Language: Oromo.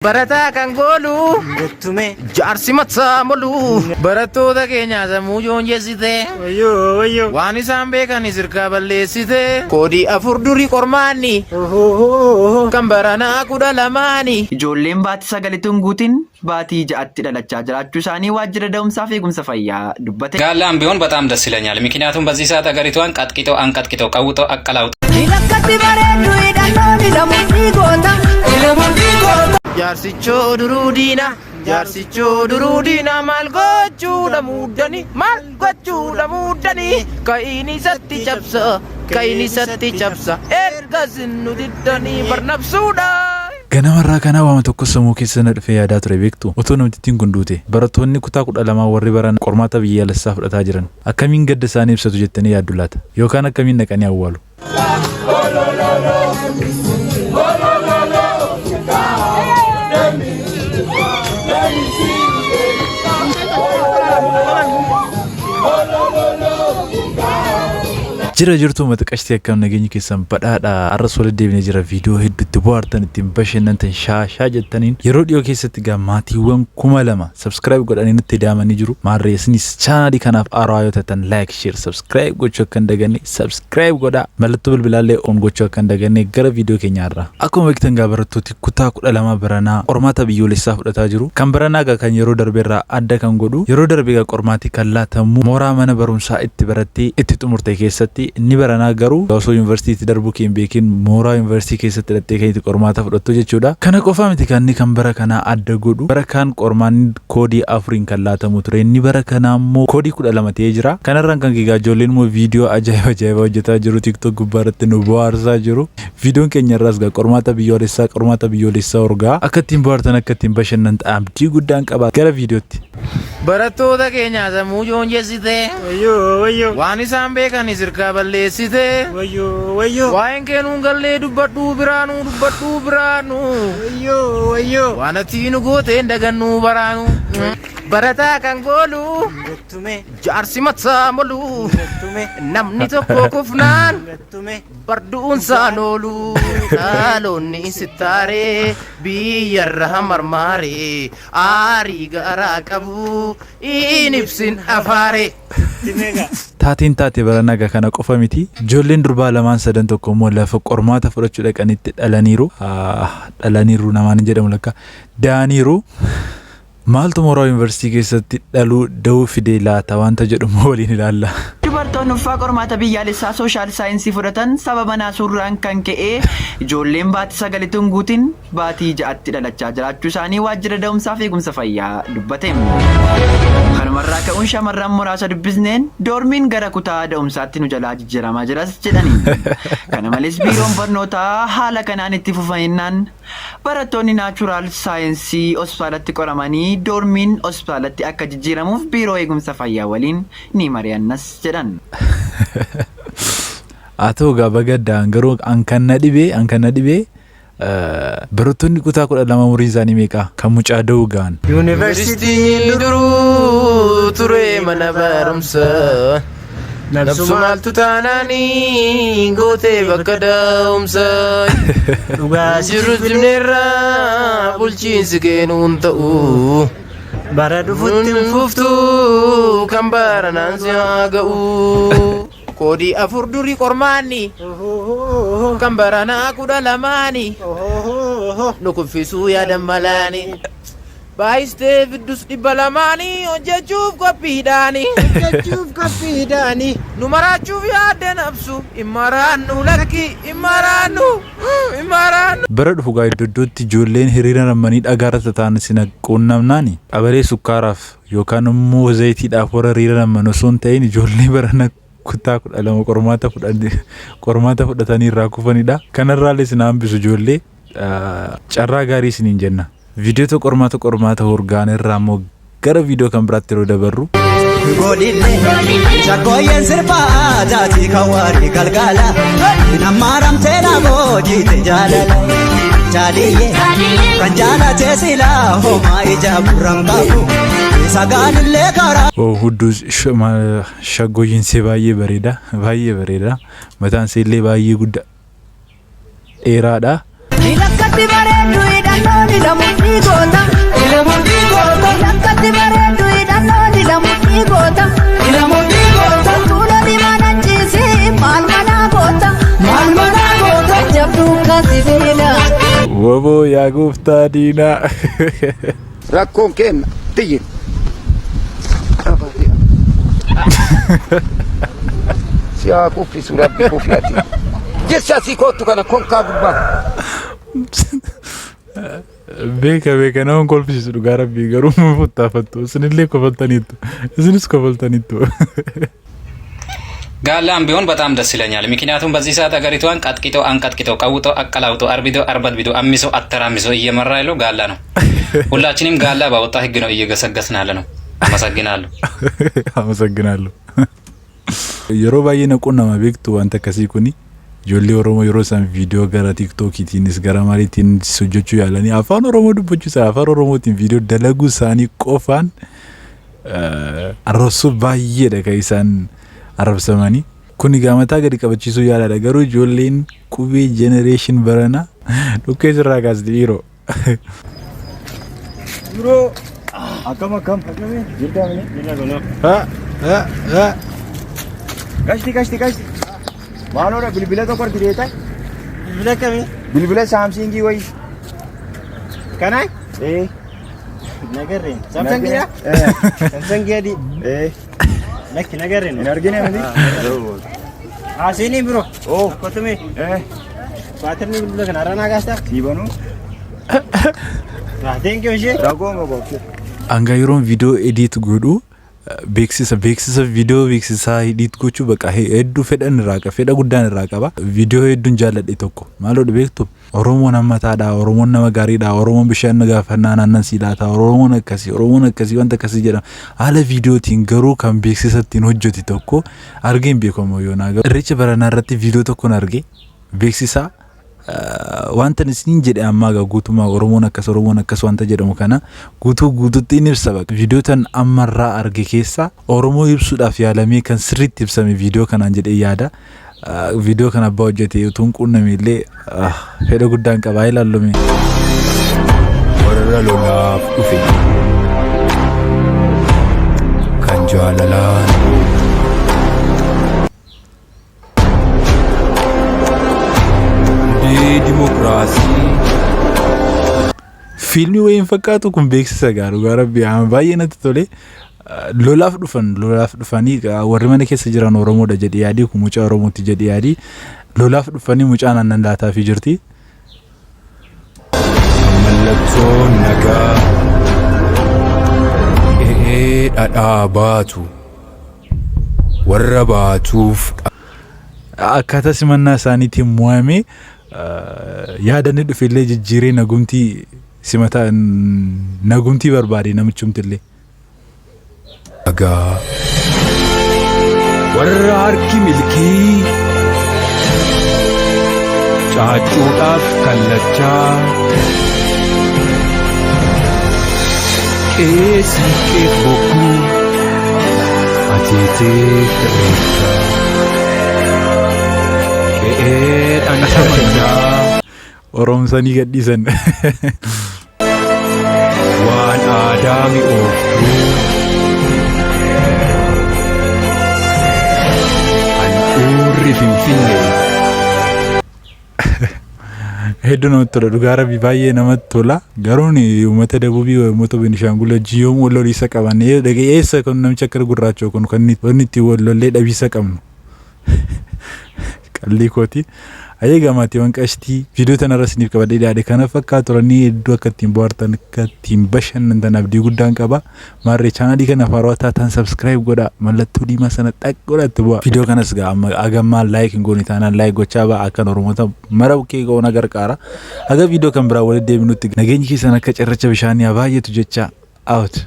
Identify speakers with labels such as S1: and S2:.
S1: Barataa kan goolu jaarsi mataa molu barattoota keenya sammuu joonjessite waan isaan beekan sirkaa balleessite koodii afur durii qormaanni kan baranaa 12ni.
S2: Ijoolleen baatii sagalitti hin guutin baatii ja'atti dhalachaa jiraachuu isaanii waajjira da'umsaa fi eegumsa fayyaa dubbate.
S3: ጋላም ቢሆን በጣም ደስ ይለኛል። ምክንያቱም በዚህ ሰዓት አገሪቷን ቀጥቅጦ አንቀጥቅጦ ቀውጦ አቀላውጦ
S4: Lakkatti bareeddu hidhannoon hidhamuun goota.
S1: Jaarsichoo duruu diina jaarsichoo duruu diina maal gochuudha muuddani maal gochuudha muuddani ka'iin isatti cabsa ka'iin isatti cabsa erga nu diddanii barnabsuudha.
S5: Ganamarraa kanaa waama tokko sammuu keessa na dhufee yaadaa ture beektu. Otoo namtittiin kun duute, barattoonni kutaa 12 warri baran qormaata biyyaalessaa fudhataa jiran akkamiin gadda isaanii ibsatu jettanii yaaddu laata? Yookaan akkamiin dhaqanii awwaalu? Jira jirtuu mata qashtii, akkam nageenyi keessan? Badhaadha. Arras walitti deebinee jira viidiyoo hedduu itti bohaartan, ittiin bashannantan, shaashaa jettaniin. Yeroo dhiyoo keessatti gaa maatiiwwan 2000 subscribe godhanii nutti daamanii jiru. Maarree isinis chaanaalii kanaaf haarawaa yoo taatan, like, share, subscribe gochuu akka hin daganne. Subscribe godhaa, mallattoo bilbilaallee on gochuu akka hin daganne. Gara viidiyoo keenyaarra, akkuma beektan gaa barattooti kutaa 12 baranaa qormaata biyyoolessaa fudhataa jiru. Kan baranaa gaa kan yeroo darbeerraa adda kan godhu, yeroo darbe gaa qormaati kan laatamu mooraa mana barumsaa itti barattee itti xumurte keessatti. Inni baranaa garuu osoo yuunivarsiitii darbuu kee hin beekin mooraa yuunivarsiitii keessatti hidhattee kan itti qormaata fudhattu jechuudha. Kana qofaa miti kan inni kan bara kanaa adda godhu. Bara kaan qormaanni koodii afuriin kan laatamu ture. Inni bara kanaa immoo koodii 12 ta'ee jira. Kanarraan kan egaa ijoolleen immoo viidiyoo ajaa'iba ajaa'ibaa hojjetaa jiru. TikTok gubbaa irratti nu bohaarsaa jiru. Viidiyoon keenya irraas gaa qormaata biyyoolessaa urgaa akka ittiin bohaartan, akka ittiin bashannantan abdii guddaan qaba. Gara viidiyootti.
S1: Barattoota keenya sammuu joonjessite waan isaan beekan sirkaa balleessite waa'een keenuun gallee dubbadhuu biraanuu dubbadhuu biraanuu waan ati nu gooteen dagannuu baraanuu. Barataa kan goolu jaarsi mataa molu namni tokko kufnaan bardu'uunsaan oolu dhaloonni sittaaree biyyarra marmaaree aarii garaa qabu in ibsin afaare.
S5: Taateen taate bara nagaa kana qofa miti. Ijoolleen durbaa lamaan sadan tokko immoo lafa qormaata fudhachuu dhaqanitti dhalaniiru. Dhalaniiru namaan hin jedhamu lakka. Da'aniiru. Maaltu mooraa yuunivarsiitii keessatti dhaluu da'uu fidee laata wanta jedhu immoo waliin ilaalla.
S2: Dubartoonni uffaa qormaata biyyaalessaa social science fudhatan sababa naasuurraan kan ka'e ijoolleen baatii sagalitti hin guutin baatii ja'atti dhalachaa jiraachuu isaanii waajjira da'umsaa fi eegumsa fayyaa dubbate. Kanumarraa ka'uun shamarran muraasa dubbisneen doormiin gara kutaa da'umsaatti nu jalaa jijjiiramaa jiras jedhani. Kana malees biiroon barnootaa haala kanaan itti fufaninnaan barattoonni natural science hospitaalatti qoramanii doormiin hospitaalatti akka jijjiiramuuf biiroo eegumsa fayyaa waliin ni mari'annas jedhan.
S5: Haa ta'u gaa bagaddaan garuu an kan na dhibee barattoonni kutaa 12 umuriin isaanii meeqa kan mucaa da'uu ga'an?
S1: Yuunivarsiitii duruu ture mana barumsaa. Nabsu maaltu taanaanii gootee bakka da'umsaa.
S6: Dhugaa
S1: Jiru jibneerraa bulchiinsi keenuun ta'u.
S6: Bara dhufutti
S1: Nun fuftuu kan baranaan si haa ga'u. Koodii afur durii qormaanni kan baranaa 12ni nu kuffisuu yaadan malaani. Baay'istee fiddus 200nii hojjechuuf qophiidhaani.
S6: Hojjechuuf qophiidhaani.
S1: Nu maraachuuf yaadde nabsu imaraannu lakki imaraannu imaraannu.
S5: Bara dhufu gaa iddoo iddootti ijoolleen hiriira nammanii dhagaarra taa'an isin quunnamnaani qabalee sukkaaraaf yookaan immoo zayitiidhaaf warra hiriira namman osoo hin ta'in, ijoollee barana kutaa 12 qormaata fudhatanii irraa kufanidha. Kanarraallee isin hambisu, ijoollee carraa gaarii isiniin jenna. Viidiyoota qormaata horgaan irraa immoo gara viidiyoo kan biraatti yeroo dabarru.
S7: Godille shaggooyyeen sirbaa jaatii kan galgala namaaramtee na boojiite jaalala jaaliyyee kan jaalatee silaa homaa ija burran qabu sagaalillee karaa.
S5: Oh, hudduu shaggooyyeen see baay'ee bareeda, baay'ee bareeda. Mataan see illee baay'ee guddaa, dheeraadha.
S4: Lakkatti bareeddu hidhannoon. Ila murtii goota. Lakkatti bareedu hidhannoon ila murtii goota. Ila murtii goota. Tuuloli mana ciisi maal manaa goota. Maal manaa goota. Jabduu kasi.
S5: Woboo yaa gooftaa diinaa.
S8: Rakkoon kenna tiyyi. Si haa kuffisu rabbi kuffiyati. Jecha asii kootu kana konkaa gubbaa.
S5: Beeka beeka, nama kolfisiisu dhugaa rabbii, garuu mu futtaafattu. Isinillee kofaltaniittu, isinis kofaltaniittu.
S3: ጋላም ቢሆን በጣም ደስ ይለኛል። ምክንያቱም በዚህ ሰዓት አገሪቷን ቀጥቅጦ አንቀጥቅጦ ቀውጦ አቀላውጦ አርብዶ አርበድብዶ አሚሶ አተራሚሶ እየመራ ያለው ጋላ ነው። ሁላችንም ጋላ ባወጣ ህግ ነው እየገሰገስን ያለ ነው። አመሰግናለሁ።
S5: አመሰግናለሁ። Yeroo baay'ee na qunnama, beektu, wanta akkasii kuni. Ijoollee Oromoo yeroo isaan viidiyoo gara TikTokiitiinis gara maaliitiinis hojjechuu yaalanii afaan Oromoo dubbachuu isaa, afaan Oromootiin viidiyoo dalaguu isaanii qofaan arrabsuu baay'eedha kan isaan arrabsamanii. Kun egaa mataa gadi qabachiisuu yaalaadha, garuu ijoolleen qubee generation baranaa dhukkee sirraa kaasti dhiiroo.
S6: Bro. Akkam akkam? Jirta mini? Jira gono.
S5: Ha ha ha.
S6: Gashti gashti gashti. Maaloodha, bilbila tokko argiteeta? Bilbila kamii? Bilbila Samsungii wayii. Kana? Ee. Nagarreen. Samsungiidha? Samsungii adii. Ee. Lakki, nagarreen. Hin argine miti? Haasini bro. Oo. Kotumi. Ee. Baatirni bilbila kana irraa naa kaastaa? Sii banuu. Thank you ishee. Rakkoo hin qabu.
S5: Hanga yeroon viidiyoo edit godhu, beeksisa viidiyoo beeksisaa edit gochuu bakka hedduu fedhan irraa qaba, fedha guddaan irraa qaba. Viidiyoo hedduun jaalladhe tokko maaloodha beektu? Oromoon hammataadha, Oromoon nama gaariidha, Oromoon bishaan na gaafannaa naannan sii laata, Oromoon akkasii, Oromoon akkasii, wanta akkasii jedhama. Haala viidiyootiin garuu kan beeksisa ittiin hojjetu tokko argee hin beekamu yoonaa. Irreecha baranaa irratti viidiyoo tokkoon arge, beeksisaa wanta isiniin jedhe ammaa egaa guutummaa Oromoon akkas, Oromoon akkas wanta jedhamu kana guutuu guutuutti in ibsa baqa. Viidiyoo tan ammarraa arge keessa Oromoo ibsuudhaaf yaalamee kan sirriitti ibsame viidiyoo kanaan jedhee yaada. Viidiyoo kana abbaa hojjete utuu hin quunname illee fedha guddaan qabaa ilaallume.
S9: Warra lolaaf dhufe kan jaalalaan hundee dimokiraasii.
S5: Fiilmii wayiin fakkaatu kun beeksisa gaa, dhugaa rabbii baay'ee natti tole. Lolaaf dhufan, lolaaf dhufanii warri mana keessa jiran Oromoodha jedhee yaadii, kun mucaa Oromooti jedhee yaadii, lolaaf dhufanii mucaan aannan laataafii jirti.
S9: Mallattoo nagaa qe'ee dhadhaa baatu warra baatuuf.
S5: Akkaataa simannaa isaaniitiin mo'amee yaada inni dhufe illee jijjiiree nagumtii simataa nagumtii barbaade namichumti illee.
S9: Dhagaa warra harki milkii caaccuudhaaf kallachaa qe'ee siiqqeef bokkuu ateetee irreechaa qe'ee dhandhamandaa.
S5: Oroomsanii gadhiisan.
S9: Waan aadaa mi'ooftuu handhuurri Finfinnee.
S5: Hedduu namatti tola, dhugaa rabbii baay'ee namatti tola. Garuu uummata Dabuubii, uummata Beenishaangul wajjin yoom wal loliisa qaban eessa kun namicha akka gurraacha kun kan inni ittiin wal lollee dhabiisa qabnu. Qallii kooti. Ayyee gamaatiiwwan qashtii, viidiyoo tanarra isiniif qabadhee dhiyaate kana fakkaatu turanii, hedduu akka ittiin bohaartan, akka ittiin bashannantan abdii guddaan qaba. Maarree chaanalii kana haarawaa taatan subscribe godhaa, mallattoo diimaa sana xaq godhatti bu'a. Viidiyoo kanas gaa amma hagammaa like hin goone taanaan like gochaa ba'a, akkan Oromoota mara bukkee ga'uun gargaara. Haga viidiyoo kan biraa walitti deebinutti nageenyi keessan akka cirracha bishaanii haa baay'atu jecha, out.